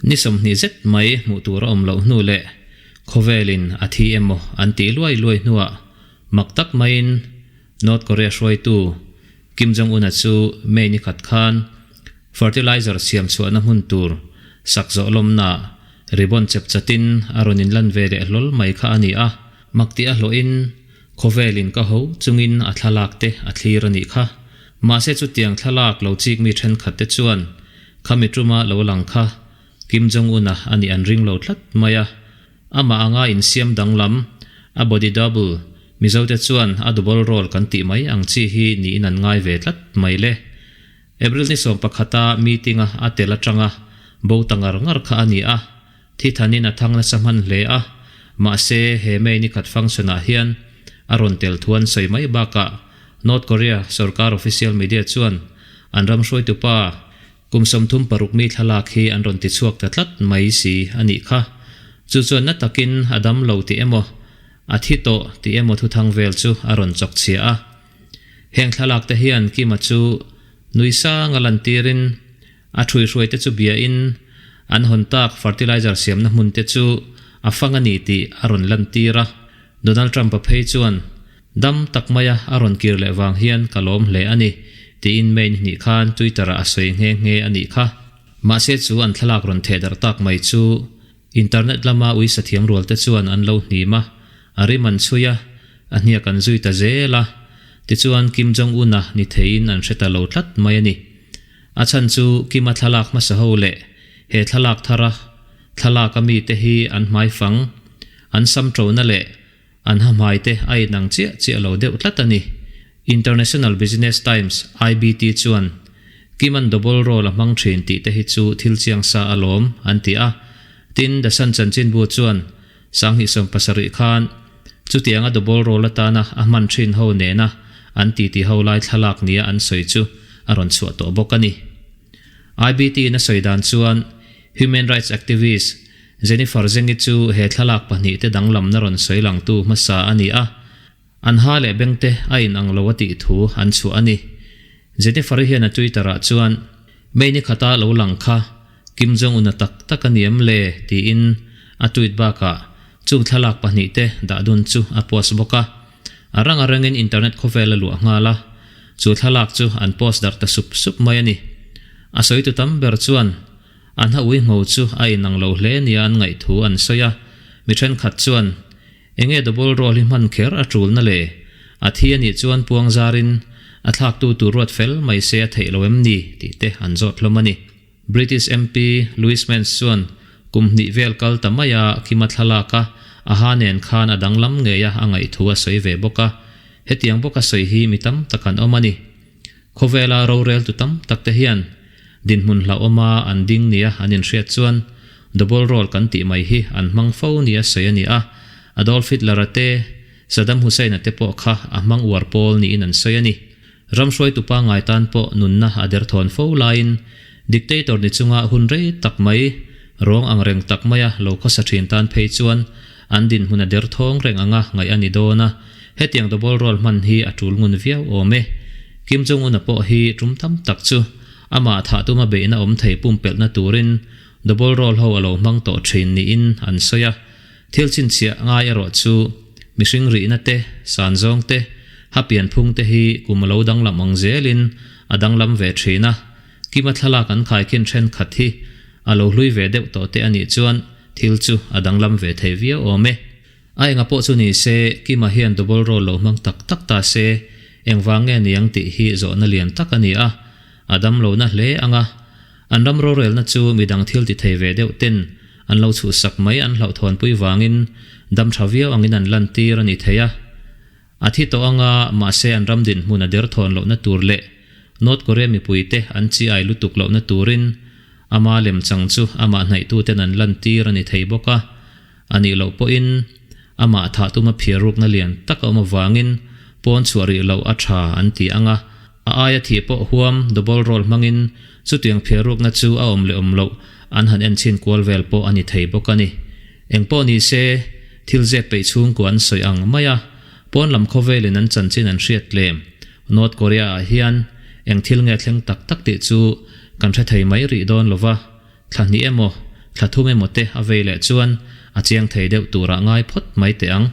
Ni 20 zet mai hmuh tur a awm loh hnu leh khawvelin a thi emaw an tih luai luai hnuah mak tak maiin North Korea hruaitu Kim Jong-un-a chu May ni khat khan fertilizer siam chhuahna hmun tur sak zawh lawmnaah ribbon chep chatin a rawn inlan ve leh hlawl mai kha a ni a, mak tih a hlawhin khawvelin ka ho chungin a thlalak te a thlir a nih kha. Mahse chutiang thlalak lo chik mi thenkhat te chuan khami tuma lo lang kha Kim Jong-un-a a nih an ring lo tlat mai a, amah anga insiam danglam, a body double, Mizote chuan a double role kan tih mai ang chi hi niin an ngai ve tlat mai le. April ni 11-a meeting-a a tel atanga bo ta ngar ngar kha a ni a, thi thanin a thang nasa hman hle a, mahse he May ni khat function-ah hian a rawn tel thu an sawi mai bakah North Korea sorkar official media chuan an ram hruaitupa Kum 36 mi thlalak hi an rawn tichhuak ta tlat mai si a nih kha. Chu chuan na takin a dam lo tih emaw, a thi tawh tih emaw thuthang vel chu a rawn chawk chhia a. Heng thlalak te hian Kima chu nui sang a lantirin a ṭhuihruai te chu biain an hawn tak fertilizer siamna hmun te chu a fang a ni tih a rawn lantir a. Donald Trump-a phei chuan Dam tak maia a rawn kir leh vang hian ka lawm hle a ni, tiin May ni hnih khan Twitter-ah a sawi nghe nghe a nih kha. Mahse chu an thlalak rawn theh darh tak mai chu internet lama uisa thiam rual te chuan an lo hnim a, a rim an chhui a, a hniak an zui ta zel a. Tichuan Kim Jong-un-a ni theiin an hre ta lo tlat mai a ni. A chhan chu Kim-a thlalak hmasa ho leh he thlalak thara thlalak a mite hi an hmaifang, an sam ṭona leh An hahmai te a inang chiah chiah lo deuh tlat a ni. International Business Times, IBT, chuan, Kim-a'n double role a hmang thin tih te hi chu thil chiang sa alawm, an ti a. Tin, The Sun chanchinbu chuan, 2017 khan chutianga double role atana a hman thin ho nena an titi ho lai thlalak nia an sawi chu a rawn chhuah tawh bawk a ni. IBT-in a sawi dan chuan, Human rights activist, Jennifer Zengi chu he thlalak pahnihte danglamna rawn sawi langtu hmasa a ni a, an ha leh bengte a inang lo a tih thu an chhuah a ni. Jennifer-i hian a Twitter-ah chuan, May ni khata lo lang kha Kim Jong-un-a tak tak a ni em le? tiin a tweet bakah chung thlalak pahnihte dah dun chu a post bawk a. A rang a rangin internet khawvel a luah nghal a, chu thlalak chu an post darh ta sup sup mai a ni. A sawitu tam ber chuan An ha ui ngho chu a inang lo hle nia an ngaih thu an sawi a, mi thenkhat chuan, Enge double role hi hman kher a tulna le? A thi a nih chuan puang zarin a thlaktu tur ruat fel mai se a theih lo em ni? tih te an zawt hlawm a ni. British MP Louis Mans chuan kum hnih vel kal ta mai a Kima thlalak a, a ha nen khan a danglam ngei a a ngaih thu a sawi ve bawk a. Hetiang bawk a sawi hi mi tam tak an awm a ni. Khawvela roreltu tam tak te hian dinhmun hlauhawma an ding nia an inhriat chuan double role kan tih mai hi an hmang fo nia sawi a ni a, Adolf Hitler-a te, Saddam Hussein-a te pawh kha a hmang uar pawl niin an sawi a ni. Ram hruaitu pangngai tan pawh nunna a derthawn fo laiin dictator ni chunga hun rei tak mai, rawng ang reng tak maia lo khawsa thin tan phei chuan an dinhmun a derthawng reng anga ngaih a ni dawn a, Hetiang double role hman hi a tul ngun viau awm e. Kim Jong-un-a pawh hi tum tam tak chu amah thah tuma beihna awm thei pumpelhna turin double role ho a lo hmang tawh thin niin an sawi a. Thil chhinchhiah ngai erawh chu mihring rihna te, san zawng te, ha pianphung te hi kum a lo danglam ang zelin a danglam ve thin a. Kima thlalak an khaikhin thenkhat hi a lo hlui ve deuh tawh te a nih chuan thil chu a danglam ve thei viau awm e. A enga pawh chu ni se, Kima hian double role lo hmang tak tak ta se, engvang nge niang tih hi zawhna lian tak a ni a, a dam lo na hle ang a. An ram rorelna chu midang thil ti thei ve deuh ten an lo chhuhsak mai an hlauhthawnpui vangin dam tha viau angin an lantir a ni thei a. A thi tawh anga mahse an ram dinhmun a derthawn lohna tur leh North Korea mipuite an chi ai lutuk lohna turin ama lemchang chu amah hnaihtuten an lantir a ni thei bawk a. A nih loh pawhin amah thah tuma phiar rukna lian tak a awm avangin pawn chhuah rih loh a tha an ti ang a, a aia thih pawh huam double role hmangin chutiang phiar rukna chu a awm leh awm loh an han enchhin kual vel pawh a ni thei bawk a ni. Eng pawh ni se, thil zep peih chhungkua an sawi ang mai a, pawn lam khawvelin an chanchin an hriat tlem. North Korea-ah hian eng thil nge thleng tak tak tih chu kan hre thei mai rih dawn lo va. Thla hnih emaw, Thla thum emaw te a vei leh chuan a chiang thei deuh turah ngai phawt mai teh ang.